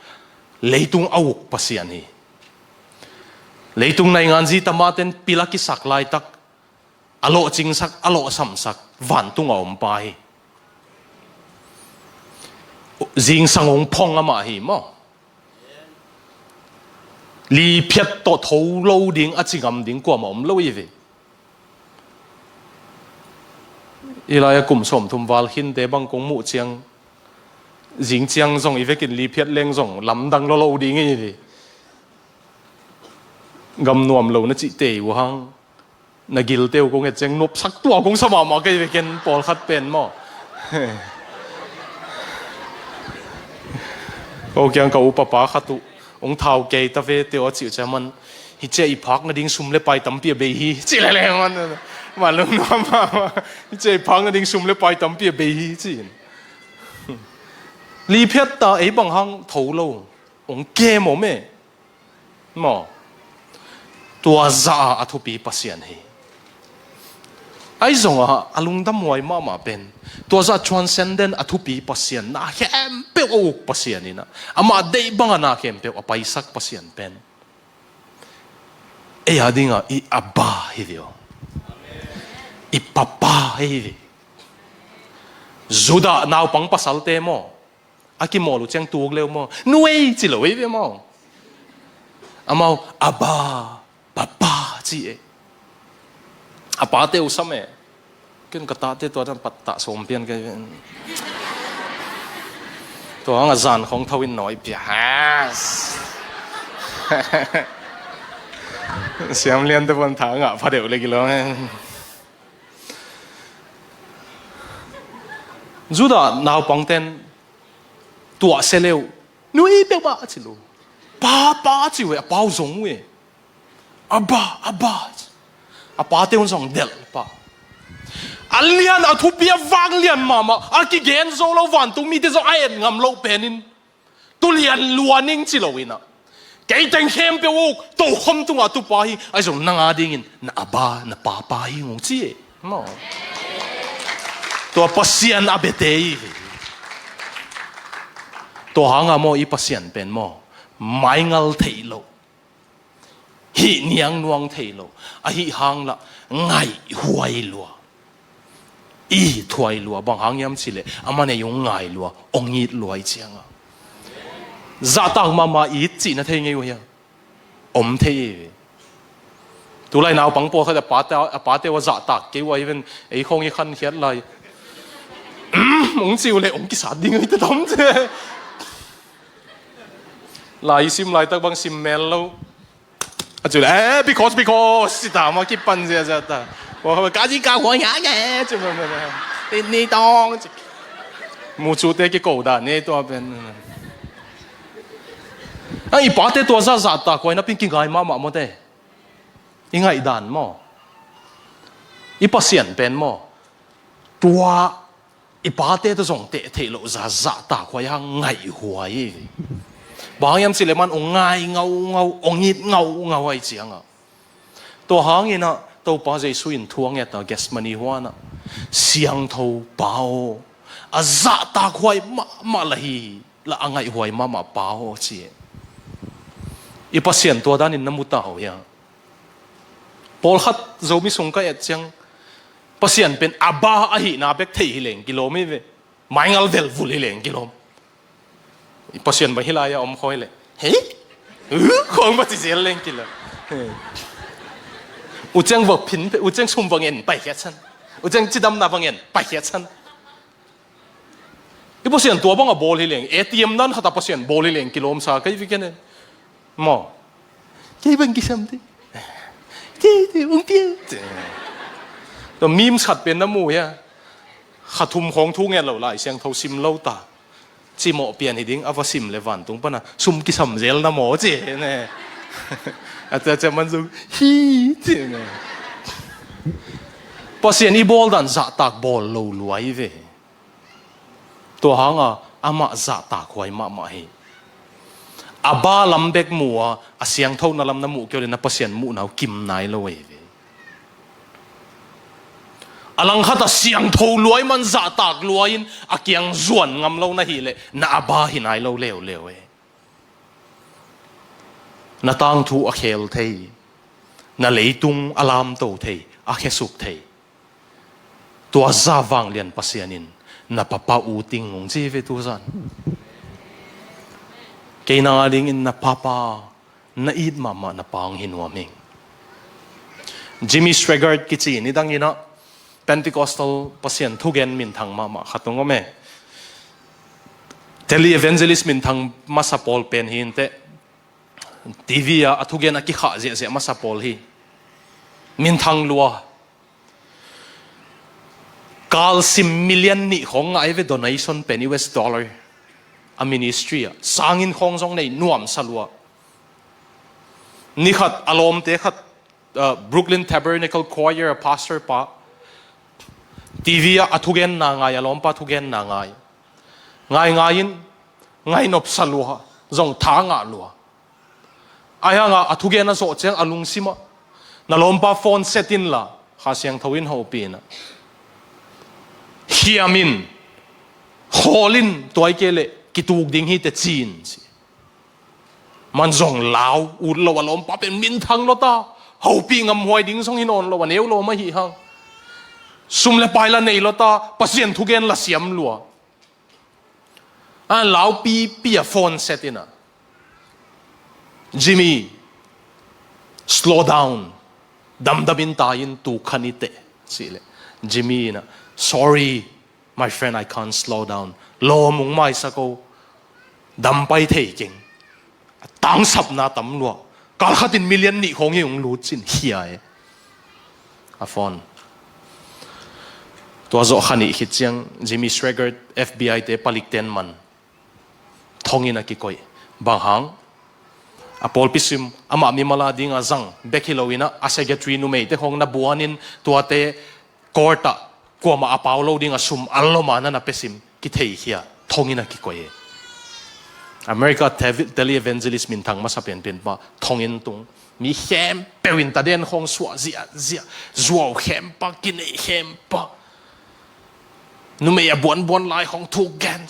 Leitung a uk Pasian hi. Leitung nainganzi tamaten pil a kisak laitak a lawhcingsak, a lawhsamsak, vantung a om pa hi. Zingsang hong phong amah hi maw? Liphiat tawh tho lo ding a ci ngam ding kuamah om lo hi ve. I lai-a kum sawmthum val khinte bang kong muh ciang, zing ciang zong i vekin liphiat leng zong lamdang lo lo ding hi ve. Gam nuam lo na cih tei uh hang. Na gilte uh kong et ciang nopsak tua kong sa mahmah kei ve ken pawlkhat pen maw? Ko kiang ka upapa khat uh hong thau kei ta ve teo a cih uh ciang man, hi cia i phak nading sum le pai tampi a bei hi ci lele man. Man lungnuam mahmah. Hi cia i phak nading sum le pai tampi a bei hi ci. Liphiat ta ei bang hang tho lo. Hong kem om e. Maw? Tua zah a thupi Pasian hi. Ai zongah a lungdam huai mahmah pen tua zah transcendent a thupi Pasian, na khempeuh a uk Pasian inah, amah deih bangah na khempeuh a paisak Pasian pen ei a dingah i Abba hi ve aw. I Papa hi ve. Judah naupang pasalte maw? A kimawl uh ciang tuk leu maw? Nu ei ci lo ei ve maw? Amau Abba, Papa ci e. A pate uh sam e. Ken ka tate tua dan pattah sawm pian ka hi ve. Tua hang a zan khong tho in nawi pia. Siam lian te pon tha ngah pha deuh le kilawm e. Judah naupangten tuah se leu, nui peuhmah a ci lo. Pa, pa a ci uh e, a pau zong uh e. Abba, Abba. A pate un zong delh pah. A lian a thupi a vang lian mahmah, a kigen zo lo vantung mite zong a et ngam loh penin. Tu lian lua ning ci lo inah. Kei teng khempeuh uk, tokhom tungah tupa hi, ahi zong nang a dingin, na Abba, na Papa hi ngong ci e. Maw? Tua Pasian a bete hi. Tua hanga maw i Pasian pen maw? Maingal theih loh. Hih niang nuang thei lo. Ahi hang lah ngaih huai lua. I thuai lua, bang hang hiam cileh, a man ei hong ngai lua, hong it lua i cianga. Zahtak mahmah it cihna thei ngei uh hiam? Om thei ei ve. Tulai naupang pawlkhat a pate, a pate uh a zahtak kei uh ahi ven, ei khawng i khankhiat lai. Hong ci uh leh hong kisat ding ahi ta tam ce. Lai i sim laitak bang sim mel lo. A cu le, eh, because, because, ci ta ma kipan ziazia ta. Wa ka ji ka huai ha nge, ci ma ma ma. Ti ni tong, ci. Mu cu te kiko dan ne tua pen. A i pate tua zahzah ta kuai na pin kingai mahmah maw te. I ngaih dan maw. I Pasian pen maw. Tua i pate tawh zong teh theih loh zah zahtakhuai hang ngaihhuai hi. Bang hang hiam cih leh man hong ngai ngaungau, hong it ngaungau ahih ciangah. Tua hangin ah Topa Jesu in thu a nget a Gethsemane huan ah, "Siangtho Pa aw, a zahtakhuai mahmah lah hi, lah a ngaihhuai mahmah Pa aw," ci hi. I Pasian tua danin na mu ta uh hia? Pawlkhat Zomi sung ka et ciang, Pasian pen Abba ahihna bek thei hi leng kilawm hi ve. Maingal velvul hi leng kilawm. I Pasian bang hih lai-ah om khawi leh, "Hei? Uh?" khawng va ci zel leng kilawm. U ciang va phin, u ciang sum va ngen, paikhiat san. U ciang cidamna va ngen, paikhiat san. I Pasian tua bangah bawl hi leng, A T M nan khatah Pasian bawl hi leng kilawm sa kei ve ken e. Maw? Kei bang kisam te. Kei te, ung pia. Tua memes khat pen na mu hia? Kha thum khawng thu nget lo, Lai Siangtho sim lo ta. Cimawh pian hi ding, a va sim leh vantung pana sum kisam zel na maw ci ne. A cia cia man zong, "Hi," ci ne. Pasian i bawl dan zahtak bawl lo lua hi ve. Tua hanga amah zahtakhuai mahmah hi. Abba lam bek mu a, a siangthona lam na muh kei uh leh na Pasian muhna uh kim nai lo ahi ve. A langkhat a siangtho lua ahih man, zahtak lua in a kiang zuan ngam lo na hih leh na Abba hi nai lo leuleu e. Na tangthu a khel thei, na leitung a lamto thei, a khesuk thei, tua zah vanglian Pasian in na papa uh ting hong ci ve tu zan. Kei nang a dingin na papa, na it mahmah na Pa hong hi nuam hing. Jimmy Swaggart kici, nidangin ah Pentecostal Pasian thugen minthang mahmah khat hong om e. Tele evangelist minthang masa pawl pen hi inteh. T V ah a thugen a kikhah ziahziah masa pawl hi. Minthang lua. Kalsim million nih khawng ngah hi ve, donation pen U S dollar. A ministry ah sangin khawng zong nei, nuamsa lua. Ni khat a lawmte khat, uh, Brooklyn Tabernacle Choir a pastor pa, T V ah a thugenna ngai, a lawmpa thugenna ngai. Ngai ngai in, ngainopsa lua, zong tha ngah lua. Ahi hanga a thugen a zawh ciang a lungsim ah, "Na lawmpa phone set inla, Kha Siangtho in hopih in ah, hiam in, khawl in, tua hi kei leh kituk ding hi teh," ci in ci. Man zong lau ut lo, a lawmpa pen minthang lo ta, hopih ngamhuai ding zong hi nawn lo, a neu lawm ahi hang. Sum le pai la nei lo ta, Pasian thugen la siam lua. A lau pipi a phone set in ah, "Jimmy, slow down. Damdam in tai in, tu khan i teh," ci leh Jimmy in ah, "Sorry, my friend, I can't slow down. Lawm hong maisak o. Dam pai thei keng. A tangsapna tam lua. Kalkhat in million nih khawng hi hong lut," ci in khia e. A phone. Tua zawh kha nih khit ciang Jimmy Swaggart, F B I te, palikten man thonginn a kikoih. Bang hang? A pawlpi sim amah mimal a dinga zang bek hi lo in ah, a secretary numeite khawng na buan in, tuate court ah kuamah a pau lo dinga sum a lom a na na pia sim kitheikhia, thonginn a kikoih e. America tele-, tele-evangelist minthang masa penpen pa thonginn tung. Mi khempeuh in taden khawng suah ziahziah, zuau khempa, kineih khempa. Numei a buanbuan lai khawng thuk gen.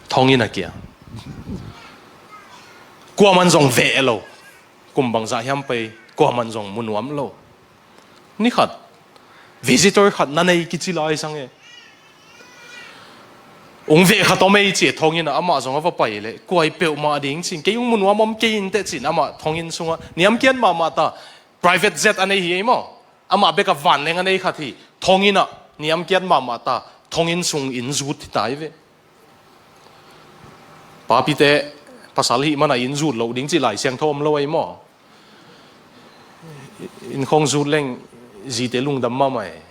Thonginn a kia. Kuaman zong veh lo. Kum bangzah hiam pei, kuaman zong mu nuam lo. Ni khat, visitor khat na nei kici lai sang e. Ung veh khat om ei ci e, thonginn ah, amah zong a va pai leh, "Kuai peuhmah ding," ci in, "Kei ung mu nuam om kei inteh," ci in, amah thonginn sungah niamkiat mahmah ta, private jet a nei hi ei maw. Amah bek a vanleng a nei khat hi, thonginn ah niamkiat mahmah ta, thonginn sung inn zut hi ta hi ve. Papite, pasal hih mana inn zut loh ding cih Lai Siangtho om lo ei maw. Inn khawng zut leng, zite lungdam mahmah e.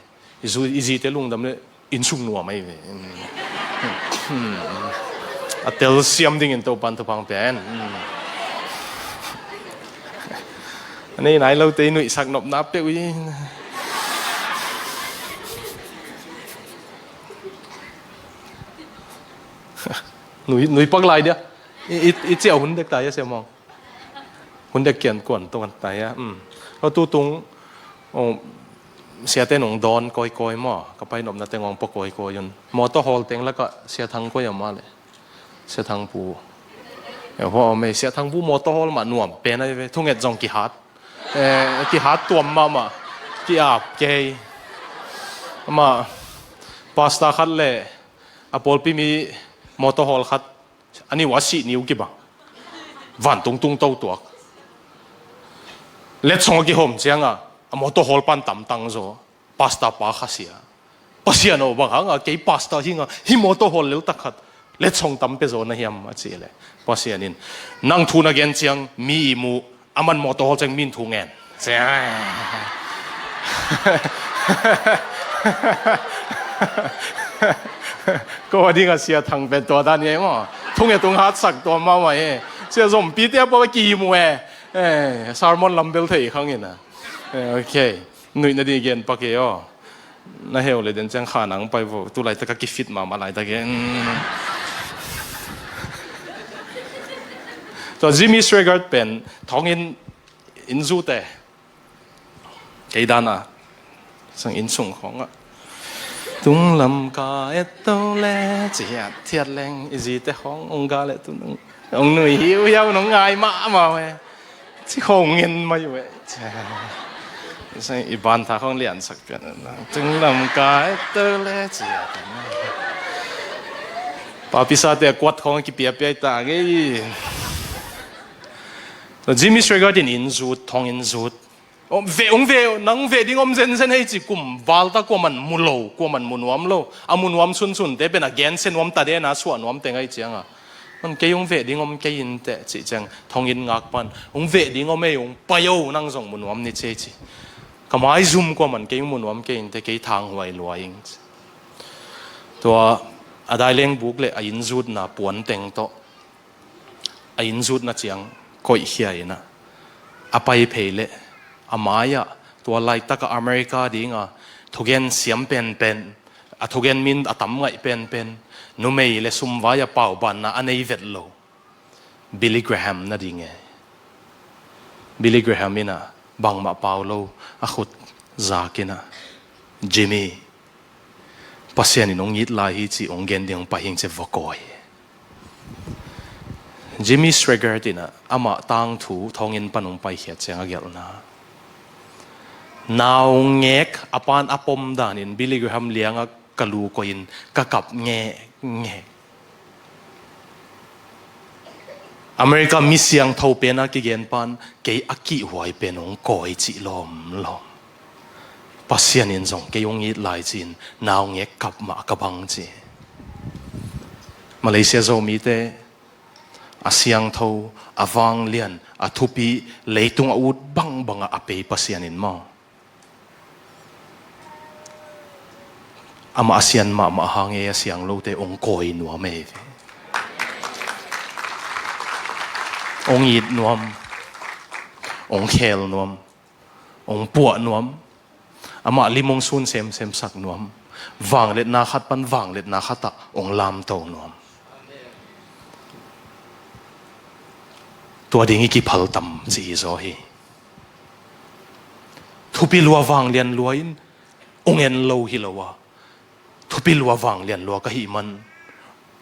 I zu-, i zite lungdam leh inn sung nuam ei ve. A telsiam dingin Topan thupha pia hen. A nei nai lote i nuihsak nopna peuh hi. Nui, nui pak lai dia. I, i, i ciah hun dek ta hia, Sia Mawng? Hun dek kian kuan tung ta hia? Um. Lo tu tung, oh, siate nung dawn kawikawi maw? Ka pai nopna teng hong pua kawikawi un. Mawtaw hawl teng lakah Sia Thang koi a mah le. Sia Thang pu. Eh, hua om ei, Sia Thang pu mawtaw hawl mah nuam pen ahi ve. Thunget zong kihat. Eh, kihat tuam mahmah. Ki-ap kei. Amah, pastor khat le a pawlpi mi mawtaw hawl khat, a niu a sih niu kibang. Vantung tung to tuak. Letsong a kihawm ciangah, a mawtaw hawl pan tamtang zaw. Pastor pa khasia. Pasian aw, bang hanga kei pastor hi nga, hih mawtaw hawl lel tak khat letsong tam pia zaw na hiam, a cih leh, Pasian in, nang thu na gen ciang mi i muh, aman mawtaw hawl ciang min thu ngen. Cia. Ko a ding a Sia Thang pen tua dan hi ei maw. Thunget tung hatsak tua mahmah hi. Sia Zompi te a pawh ki mu e. Eh, sermon lam bel thei khang in a. Eh, ok. Nuih na ding gen pak e aw. Na heu le den ciang kha nang pai vo. Tu laitak a kifit mahmah laitak e. Tua Jimmy Swaggart pen thonginn in zute. Kei dan a. Sang inn sung khawng ah. Tunglam ka et to le, ci hiat thiat leng, i zite khawng, ong ga le tu nung. Ong nui hiu hiau nong ngai mahmah uh e. Ci khawng ngen mai uh e. Sang i ban tha khawng liansak pian. Tunglam ka et to le, ci hiat. Papi sate kuat khawng kipiapia i ta ngei. Jimmy Swaggart in inn zut, thonginn zut. Om ve, ong ve, nang ve ding om zenzen hei ci kum val ta kuaman mu lo, kuaman mu nuam lo. A mu nuam sunsun te pen a gensia nuam ta den a suah nuam teng ahi cianga. Man kei ong ve ding om kei in teh ci ciang thonginn ngak pan. Ong ve ding om ei ong pai o nang zong mu nuam ni ci ei ci. Ka maizum kuaman kei ong mu nuam kei in teh kei thanghuai lua ing ci. Tua a daileng buk le a inn zutna puan teng tawh. A inn zutna ciang koihkhia in a, a pai phei leh a mai-ah tua laitak a America dinga thugen siam penpen, a thugen min a tam ngaih penpen, numei le sumvai a paubanna a nei vet lo Billy Graham na ding e. Billy Graham in a bangmah pau lo a khut zak in a, Jimmy, Pasian in ong it lai hi ci ong gen ding ong pai hing ci va kawi. Jimmy Swaggart in a, amah tangthu thonginn pan ong paikhiat ciang a gelhna. Naungek a pan a pom danin Billy Graham liangah ka lu koihin ka kap ngekngek. America mi siangtho pen a kigen pan kei a kihhuai pen ong kawi cih lawmlawm. Pasian in zong kei ong it lai ci-in naungek kap mah ka bang ci. Malaysia Zomite a siangtho, a vanglian, a thupi, leitung a ut bangbangah a pei Pasian in maw. Amah a sian mahmah hang e a siang lote ong kawi nuam e. Ong it nuam, ong khel nuam, ong puah nuam. Amah lim ong sun semsem sak nuam. Vangliatna khat pan vangliatna khatah ong lamto nuam. Tua ding i kiphal tam ci i zaw hi. Thupi lua vanglian lua in ong en lo hi lo a, thupi lua vanglian lua ka hih man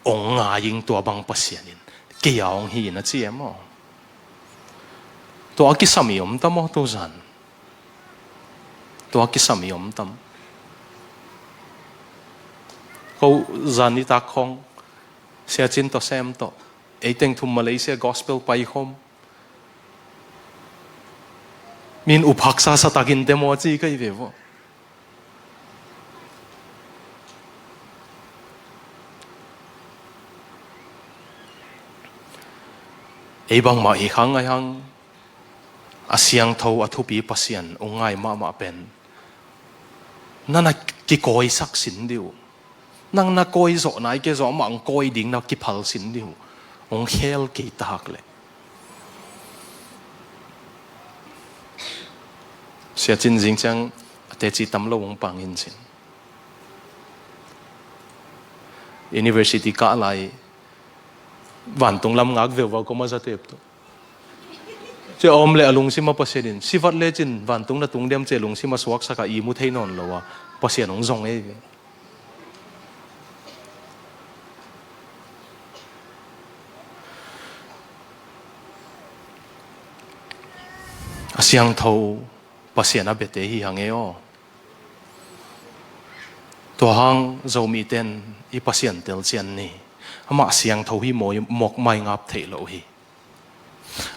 ong ngai ing tua bang Pasian in kei a ong hi in a ci e maw. Tua a kisam i om tam aw tuzan. Tua a kisam i om tam. Ko zan i tak khawng Sia Cin tawh Sem tawh ei teng thum Malaysia gospel paikhawm. Min uphaksa sa takin te maw ci ka hi ve vaw. Ei bangmah hi khang ngai hang a siangtho a thupi Pasian ong ngai mahmah pen. Na na kikawisak sin dih uh. Nang na kawi zawh nai kei zawh amah ang kawi ding na kiphal sin ding uh. Ong khel kei tak leh. Sia Cin zing ciang a teci tam lo ong pang in cin. University kah lai Vantung lam ngak veuvau koma zatep tu. Cia om le a lungsim a Pasian in sivat lecin vantung na tung diam cia lungsim a suaksak a i mu thei nawn lo a Pasian hong zong ei ve. A siangtho Pasian a biate hi hang ei aw. Tua hang Zomiten i Pasian telcian ni. Amah siangtho hi maw, mawk mai ngap theih loh hi.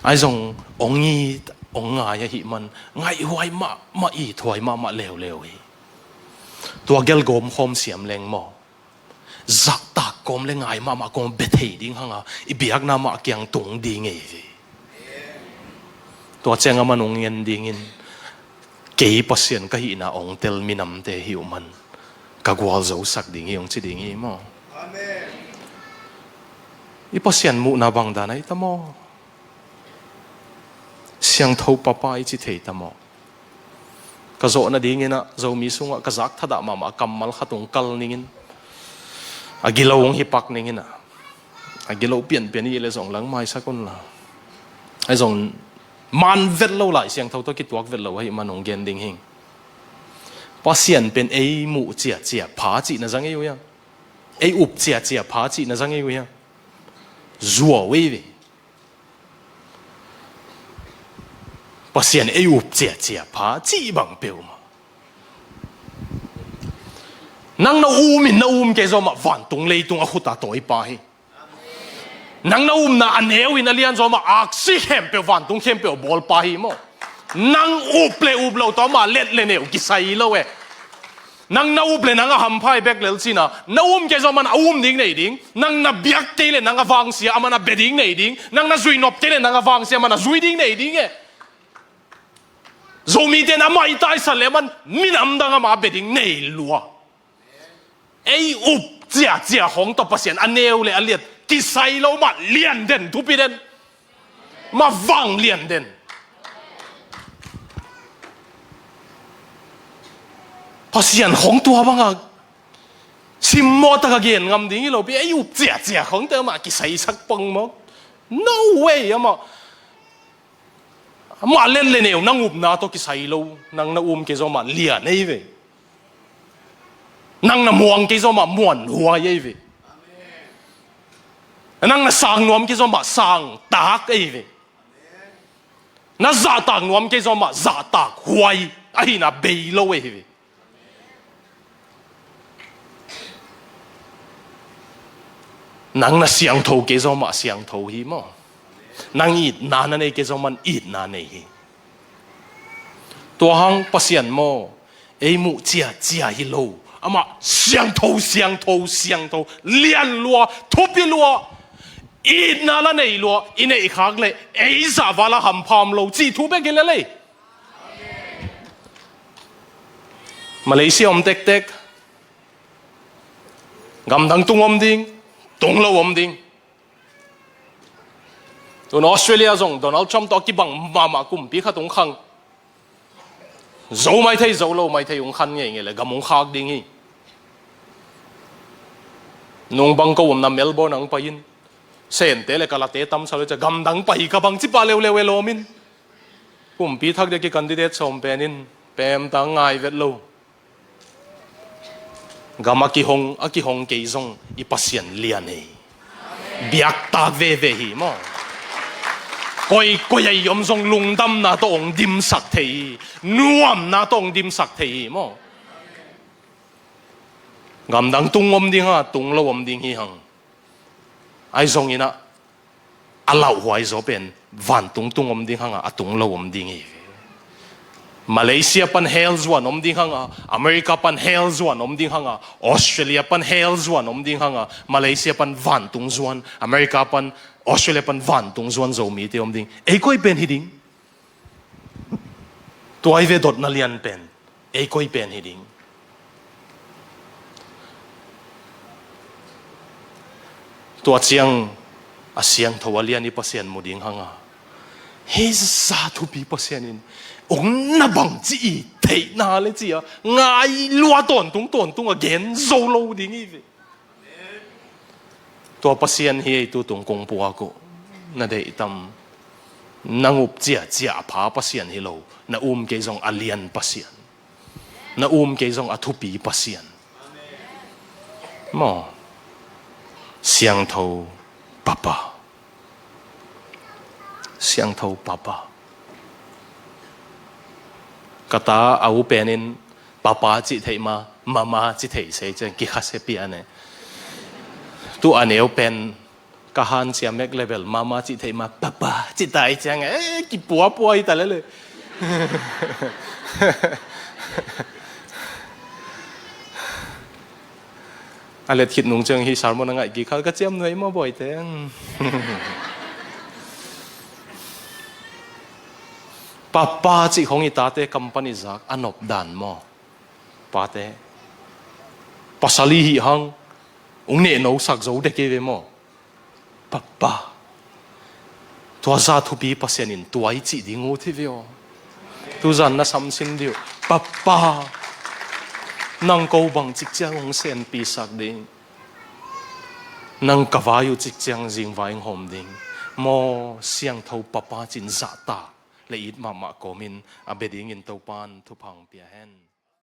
Ai zong ong it, ong ngai ahih man ngaihhuai mahmah, ithuai mahmah leuleu hi. Tua gel gawm khawm siam leng maw, zahtak kawm le ngai mahmah kawm bia thei ding hanga i biakna mah kiang tung ding ei hi. Tua ciang amah nong ngen dingin kei Pasian ka hihna ong tel minamte hi uh man ka gualzosak ding hi ong ci ding hi maw? I Pasian muhna bang dan ahi ta maw? Siangtho papa i ci thei ta maw? Ka zawh nadingin ah Zomi sungah ka zak thadah mahmah kammal khat ong kal ningin a gilo ong hi pak ningin ah a gilo pianpian i le zong lang maisak unla. Ai zong man vet lo lai siangtho tawh kituak vet lo ahih man ong gen ding hing. Pasian pen ei muh ciacia pha cihna zang ei uh hiam? Ei up ciacia pha cihna zang ei uh hiam? Zuau ei ve. Pasian ei up ciacia pha cih bang peuhmah. Nang na um in na um kei zawmah vantung leitung a khut a tawipa hi. Nang na umna a neu in a lian zawmah aksi khempeuh vantung khempeuh a bawlpa hi maw? Nang up le up lo tawh amah let le neu kisai lo e. Nang na up le nang a hampha i bek lel cina na um kei zawmah a um ding nei ding. Nang na biak kei le nang a vangsia amah na bia ding nei ding. Nang na zui nop kei le nang a vangsia amah na zui ding nei ding e. Zomite na mai taisan le man minam dang amah bia ding nei lua. Ei up ciacia hong tawh Pasian a neu le a liat kisai lo mah lian den thupi den. Mah vang lian den. Pasian hong tua banga simmawh taka gen ngam ding hi lo pi ei up ciacia hong tawh mah kisai sak pong maw? No way amah. Amah let le neu nang upna tawh kisai lo nang na um kei zawmah lian ei ve. Nang na muang kei zawmah muanhuai ei ve. Nang na sang nuam kei zawmah sang tak ei ve. Na zahtak nuam kei zawmah zahtak huai ahihna bei lo ei ve. Nang na siangtho kei zawmah siangtho hi maw? Nang itna na nei kei zawmah itna nei hi. Tua hang Pasian maw ei muh ciacia hi lo. Amah siangtho siangtho siangtho lian lua thupi lua. Itna la nei lua i neih khak le ei zahval a hampha om lo cih thu bek hi le lei. Malaysia om tektek. Gamdang tung om ding, tung lo om ding. Tun Australia zong Donald Trump tawh a kibang mahmah kumpi khat ung khang. Zo mai thei zo lo mai thei ung khan ngeingei le gam ung khak ding hi. Nung bang ko umna Melbourne ang pai in Sente le Kalate tamsa le ca gamdang pai ka bang cipa leuleu e lawm in. Kumpi thak dek i candidate sawm pen in pemta ngai vet lo. Gam a kihong a kihong kei zong i Pasian lian ei. Biaktak veve hi maw? Koi koi a i om zong lungdamna tawh ong dimsak thei hi. Nuamna tawh ong dimsak thei hi maw? Gamdang tung om ding ha tung lo om ding hi hang. Ai zong inah a lauhuai zaw pen vantung tung om ding hanga a tung lo om ding hi. Malaysia pan hell zuan om ding hanga, America pan hell zuan om ding hanga, Australia pan hell zuan om ding hanga, Malaysia pan vantung zuan, America pan Australia pan vantung zuan Zomite om ding. Ei koi pen hi ding. Tua hi ve dotna lian pen ei koi pen hi ding. Tua ciang a siangtho a lian i Pasian mu ding hanga hei za thupi Pasian in ong na bang ci i theihna le ci a ngai lua tawntung tawntung a gen zo lo ding hi ve. Tua Pasian hi ei, tu tung kong puak uh. Na deih tam? Na ngup ciacia a pha Pasian hi lo, na um kei zong a lian Pasian, na um kei zong a thupi Pasian. Maw? Siangtho Papa. Siangtho Papa. Ka ta a u penin Papa cih theih ma, Mama cih theih sei ciang kikhasia pian e. Tu a neu pen ka hanciam mek level, Mama cih theih ma, Papa cih tai ciang e, kipuapua hi ta lele. A let khit nung ciang hi sermon a ngaih kik khal ka ciam nuai maw, bawi teng. Papa cih khong i tate company zak a nop dan maw? Pate, pasal i hih hang ung nehno sak zo dek ei ve maw? Papa. Tua zah thupi Pasian in tua i cih ding uh hi ve aw. Tuzan na samsin dih uh. Papa, nang ko bang cik ciang hong senpisak ding? Nang ka vai uh cik ciang zingvai hong hawm ding? Maw, siangtho Papa cin zahtak le it mahmah kawmin a bia dingin Topan thupha hong pia hen.